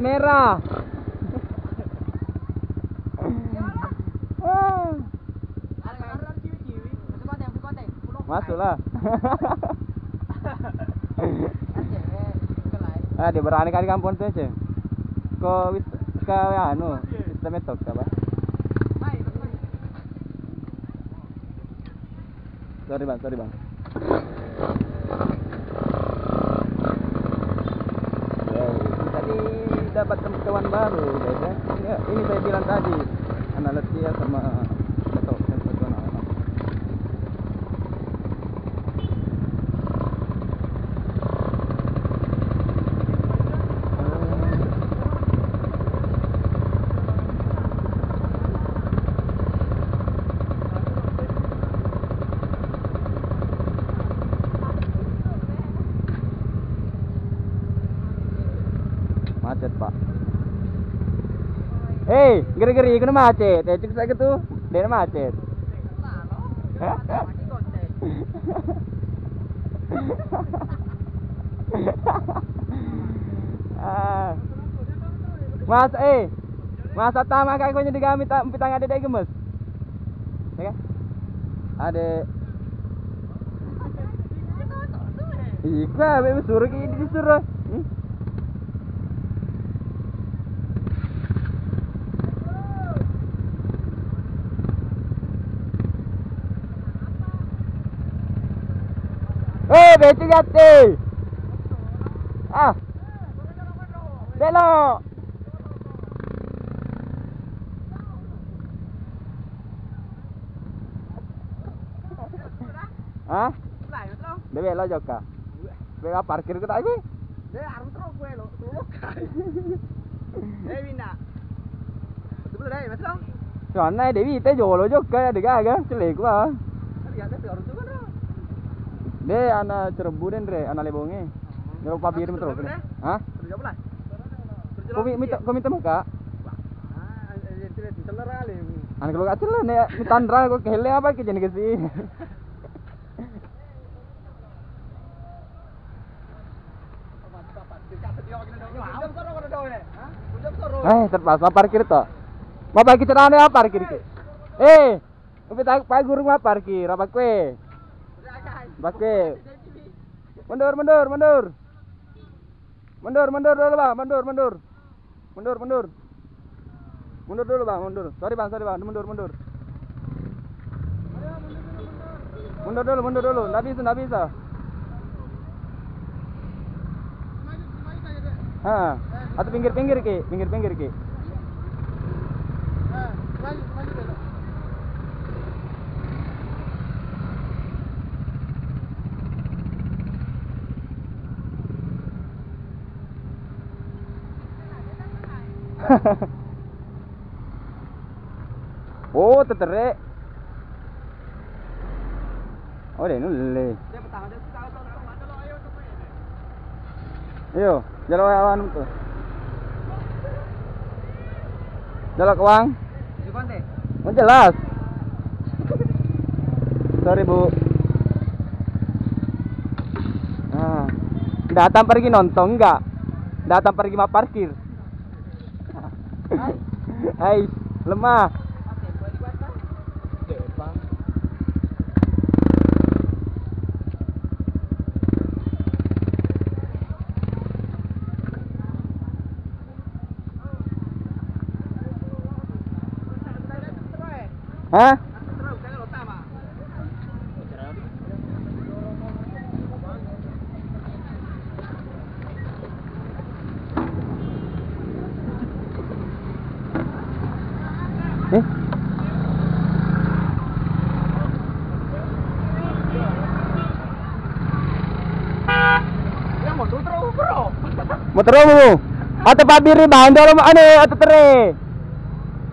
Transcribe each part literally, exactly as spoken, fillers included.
Merah. Masuklah. Ah, dia berani kali kampung tuh, Ceng. Ko wis, ka anu, wis temetok apa? Sorry, Bang, sorry, Bang. Jadi dapat teman baru, guys, ya. Ini, ini saya bilang tadi, anak Letia sama Betok, sama Betok. Macet, Pak. Hei, geri-geri, kena macet. Eh, cek saya tu, dia macet. Ah. Mas, eh. Masa tama kaki konyol digami ta-, pitang ada dek gemes. Ya kan? Ada. Iko abe suruh ki disuruh. Hmm? Eh, betu gati. Ah. Belok. Hah? Bebe lo jokka. Bebe parkir ko tadi. Deh, arung terus gue lo, lo kai. Eh, Winda. Betul deh, betul. Soalnya Dewi teh jolo jokka ya, deh gaga, celek gua. Lihat deh, arung terus kan. Deh, anak Cerebu deh, Ndre, anak Lebonge. Nyuruh Pak Birim terus. Hah? Terus apa lah? Terus Komi, jalan minta, dia. Komi temu, Kak? Wah, ah, eh, eh, tidak, tidak, tidak, tidak. Anak lu kacil lah, nih, minta Ndra, gua kehele apa, ke jenis ke sih? Eh, terpaksa parkir toh. Mau bagi celana ya parkir ke? Eh, tapi tak Pak Guru mau parkir apa kue? Apa kue? Mundur, mundur, mundur. Mundur, mundur dulu, Bang, mundur, mundur. Mundur, mundur. Mundur dulu, Bang, mundur. Sorry, Bang, sorry, Bang, mundur, mundur. Mundur dulu, mundur dulu. Nggak bisa, nggak bisa. Ha. Atau pinggir-pinggir, Ki. Pinggir-pinggir, Ki. Oh, tetere. Oh, de' nulle. Iyo, jalo anu tu. Jalo, Kawang. Oh, jelas. Sorry, Bu. Ah. Datang pergi nonton, enggak? Datang pergi mau parkir. Hai, lemah. Hah? Eh? Motor mu. Atau Pak Biri bandol, anu, atau tere.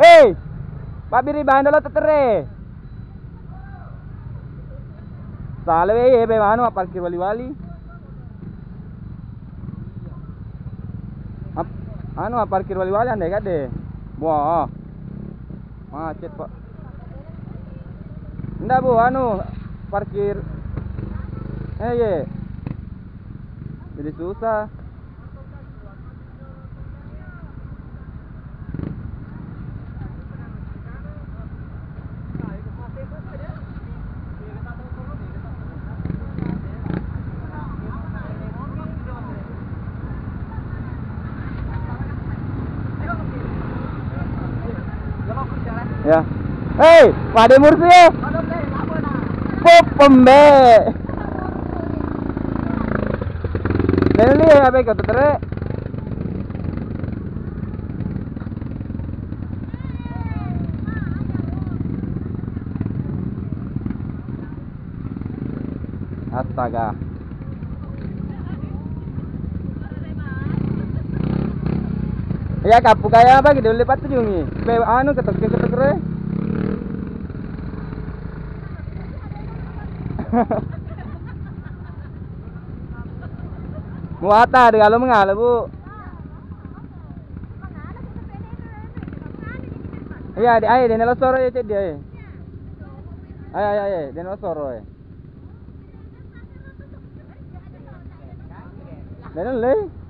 Eh, Pak Biri bandol atau tere. Sala we, ye, be, anu, parkir wali-wali. Ap-, anu, parkir wali-wali andai kade. Wah. Macet, Pak. Ndak, Bu, anu, parkir. Eh, ye. Jadi susah. Ya. Hei, pada mursi ya. Pop pembe. Deni li ya, apa ikut tere? Astaga. Iya, kappu kaya apa gitu, lepat tuh, Jungi. Pe, anu, ketok, ketok, re. Muata, ada kalau mengala, Bu. Iya, di, ayo, di nelo soro ya, cek dia, ya. Ayo, ayo, ayo, di nelo soro, ya. Dena le.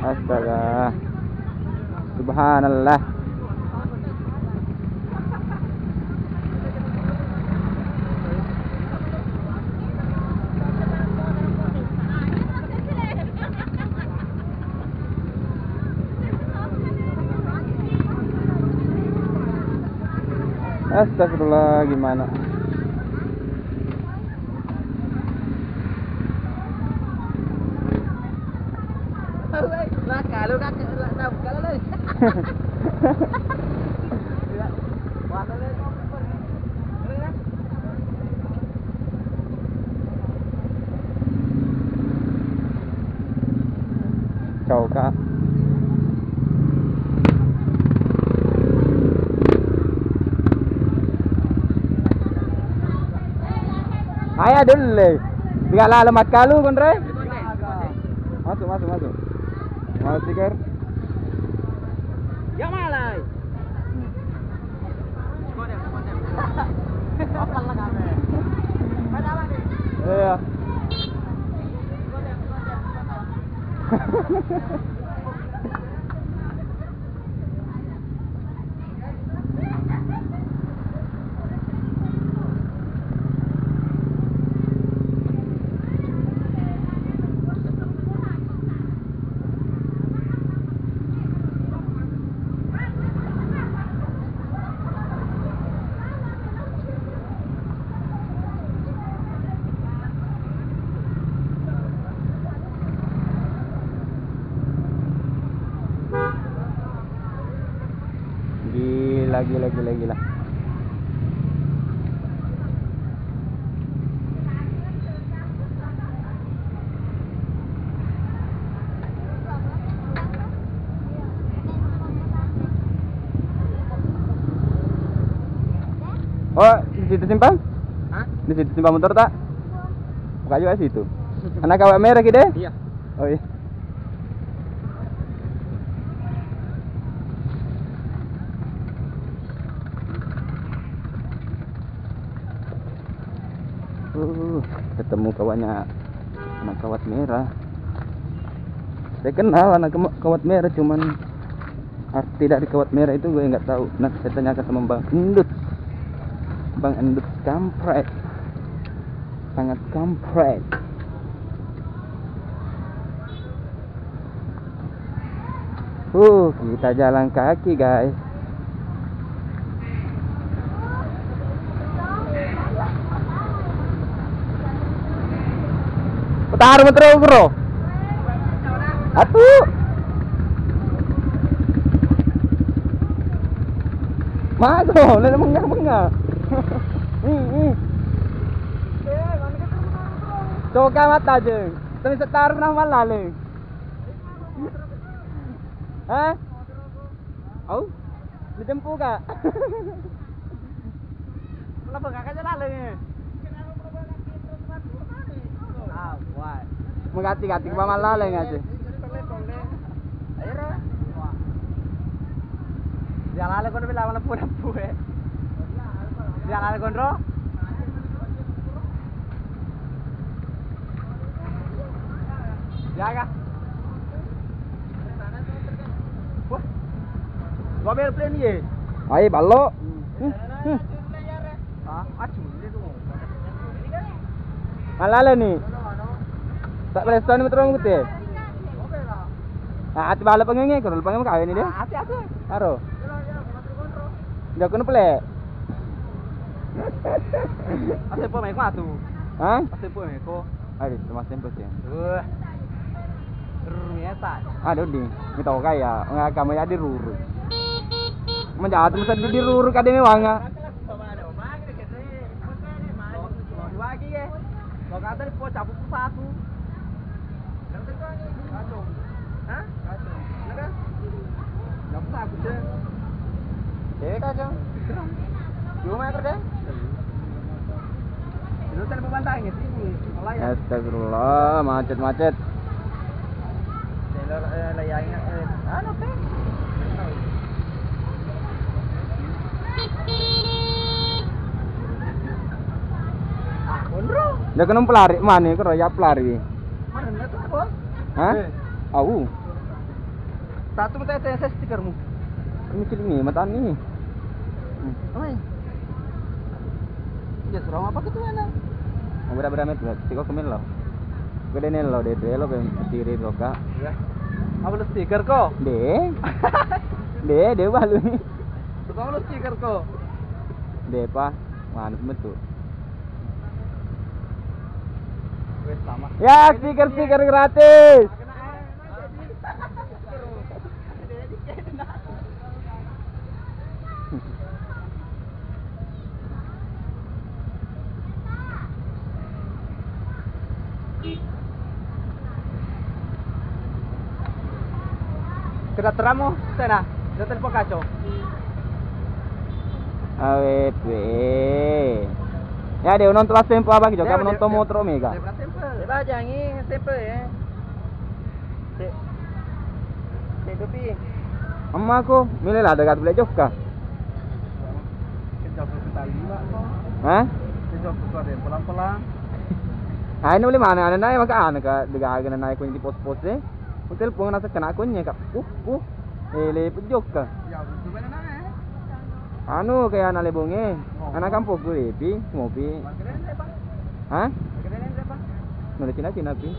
Astaga. Subhanallah. Astagfirullah, gimana? Coka. Aya delle. Tiga lalo makkalu, konre. Masuk, masuk, masuk. Masuk, Kar. Ya, malai. Iya. Gila, gila, gila, gila. Oh, di situ simpang? Hah? Di situ simpang motor, tak? Buka juga situ. Anak kawat merah, gitu? Iya. Oh, iya. Uh, ketemu kawannya anak kawat merah. Saya kenal anak kema-, kawat merah, cuman arti dari kawat merah itu gue nggak tahu. Nanti saya tanyakan sama Bang Endut. Bang Endut kampret. Sangat kampret. Uh, kita jalan kaki, guys. Putar, putar, bro. Atu. Mago, lele mengah-mengah. Hmm, hmm. Coba mata aja. Tapi setar nang malale. Hah? Au? Dijempu, Kak. Kenapa kakak jalan lagi? Ah, wah. Mengganti-ganti ke paman laleng aja. Ayo, Ro. Jalale kono bela mana pura pue. Jalale konro. Jaga. Wah. Gua bel plan ye. Ai ballo. Hmm. Hmm. Hmm. Ah, acu. Malala ni. Tak boleh stone metro ngute. Ah, ati bala pengenge, kalau pengenge kawin ni deh. Ati, ati. Aro. Jauh kena pele. Ati po meko atu. Hah? Ati po meko. Aduh, cuma tempo sih. Wah. Ruru biasa. Aduh, di. Kita kaya, nggak kamu jadi ruru. Menjatuh masa di ruru kadang wanga. Lagi ye. Lo kata di po capu satu. Hah? Ada? Capu satu, cek. Dewe kacau. Cuma kerja. Lu tadi mau bantai nggak sih? Astagfirullah, macet-macet. Jalur, eh, layangnya, eh, anu, teh. Ah, konro. Dia kena pelari, mana kero ya pelari? Mana tuh, Bos? Hah? Eh. Au. Satu minta S S stikermu. Ini cilik nih, mata nih. Hmm. Oi. Ya, serong apa gitu, mana? Beda-beda met, met. Tiko kemil lo. Gede nih lo, dede lo, ben siri lo, Kak. Iya. Apa lu stiker kok? De. De, de balu nih. Tukang lu stiker kok? De, Pak. Mana metu? Wes, sama. Ya, stiker-stiker gratis. Kena teramu, tena. Kita telepon kacau. Awet we. Ya, de, nonton pas tempo apa, Jokka, ya, nonton de, motor mega. De, pas tempo. Coba jangi tempo ya. Cek. Cek, Dopi. Amma ko, mile la daga tu bela Jokka. Kejap ke tali, Pak, kok. Hah? Kejap ke tali, pelan-pelan. Ah, ini boleh mana? Ada naik maka anak ka, dega aga naik kunci pos-pos e. Ku telepon nasa kena kunci, Kak. Uh, uh. Eh, le Jokka. Ya, betul mana naik? Anu, kayak anak lebonge. Oh. Anak kampung gue, Pi, ngopi. Makan deh, Pak. Hah? Makan deh, Pak. Nolai Cina-Cina, Pi.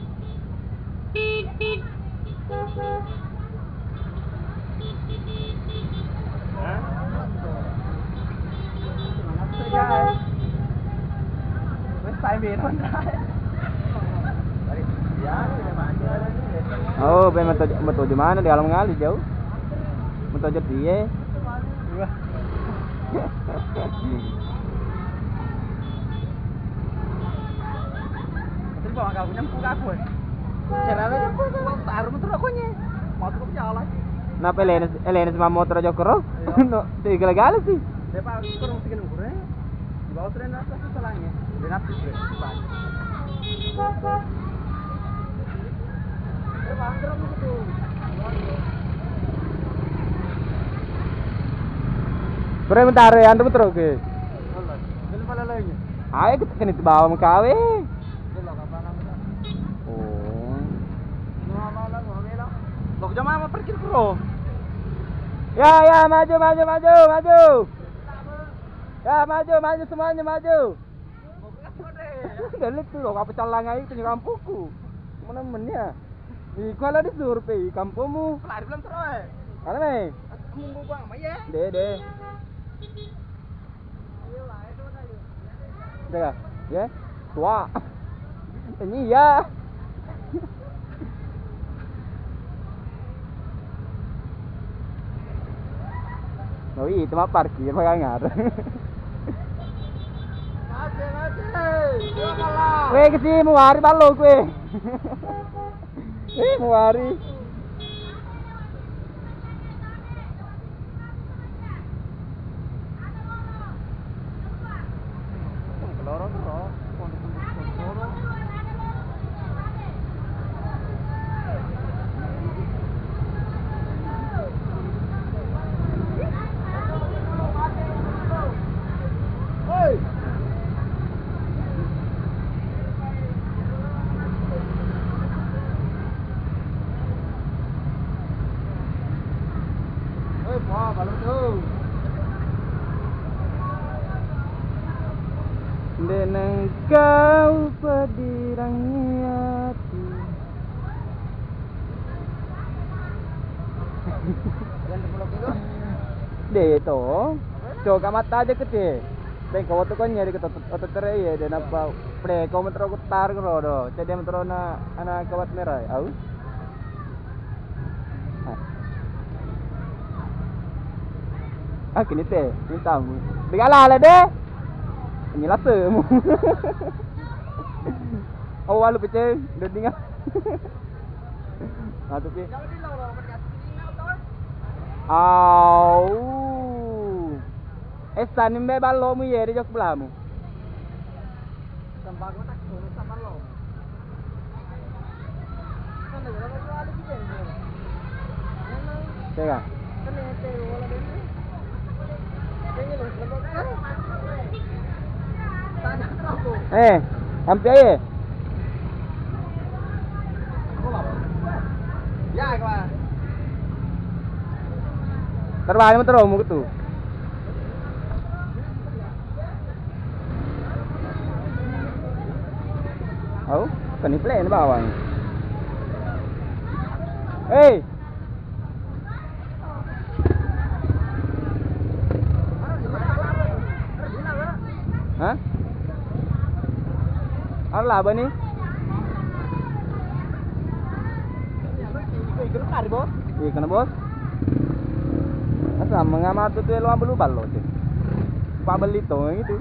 Oh, be meto, meto di mana? Di alam ngali jauh. Meto jadi ye. Terus bawa kau nyempu ke aku, eh? Cara apa nyempu ke aku? Taruh motor aku nye. Motor aku jalan. Napa Elenis, Elenis mau motor aja kero? Iya. No, tiga kali sih. Dia pak, aku kurang tiga nunggu, eh. Di bawah tren apa salahnya? Dia nanti, eh. Pura mentara ya, antum terus ke. Ayo, kita kena bawa mengkawe. Oh. Lo jam apa parkir, bro? Ya, ya, maju, maju, maju, maju. Ya, maju, maju semuanya, maju. Galit tuh lo, apa calang aja punya kampungku. Mana mennya? Iku ala disurvei kampungmu. Lari belum terus, eh. Mana, Mei? Aku nunggu Bang, Mei, ya. Deh, deh. Udah, ya? Tua. Ini ya. Oh iya, itu mah parkir, Pak Gangar. Mati, mati. Weh, ke sini, mau hari ballo, kue. Eh, muari. Deneng kau padirangi ati. De to. Coba mata aja kete. Beng kau tuh kan nyari ke otot tere iya de napa. Pre kau metro kutar kero do. Cek dia metro na anak kawat merah. Au. Ah, kini te, ini tamu. Degala lah deh. Ini lasemu. Oh, walu peceng, udah dengar. Matu pi. Au. Eh, sani mbe ballomu ye, di jok belamu. Tega. Eh, ampi aja. Terbalik motor mau gitu. Au, keni play ni bawang. Hei. Hah? Ada laba ni? Iya, kena bos. Asa mengamatu tu elo ambil ballo tu. Pak beli tu gitu.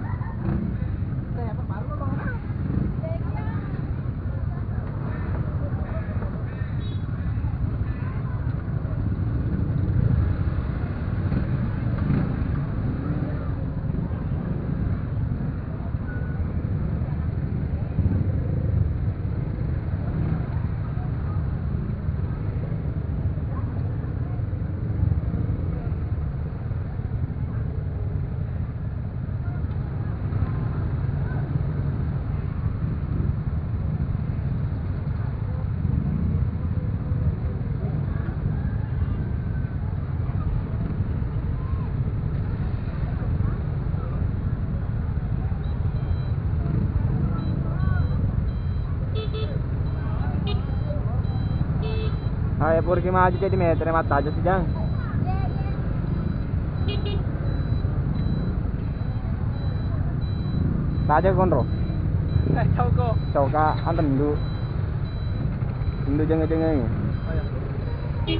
Ayo purki maju jadi meter mata aja sih jang. Taja konro. Eh, cauko. Cauka anten ndu. Ndu jenge-jenge. Oh, iya.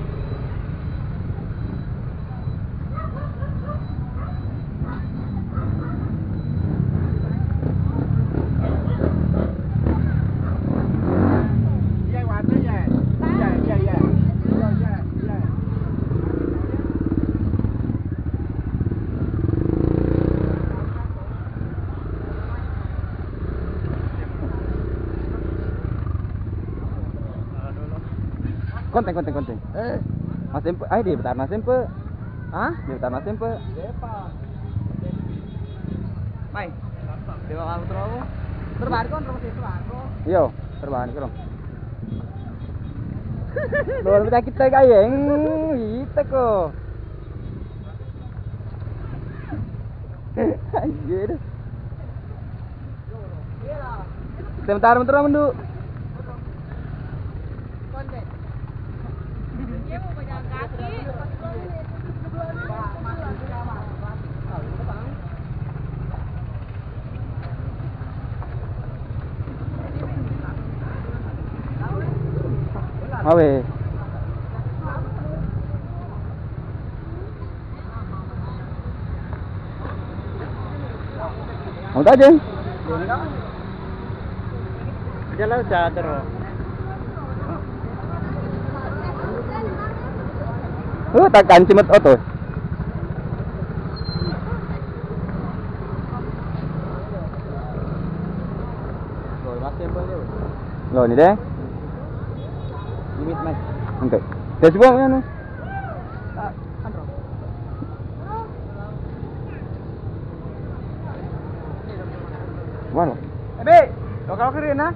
Konten, konten, konten. Eh. Mas Empe, ayo di Betara Mas Empe. Hah? Di Betara Mas Empe. Mai. Dewa kamu terus. Terbalik kon, terus itu aku. Yo, terbalik kon. Luar biasa kita gayeng, kita ko. Anjir. Sementara mentura mendu. Awe. Mau tajeng? Jalan jatero. Uh, tak kanci met oto. Lo ni deh. Limit mai. Oke. Tes buang ya no. Walo. Ebe, lo kalau kiri na?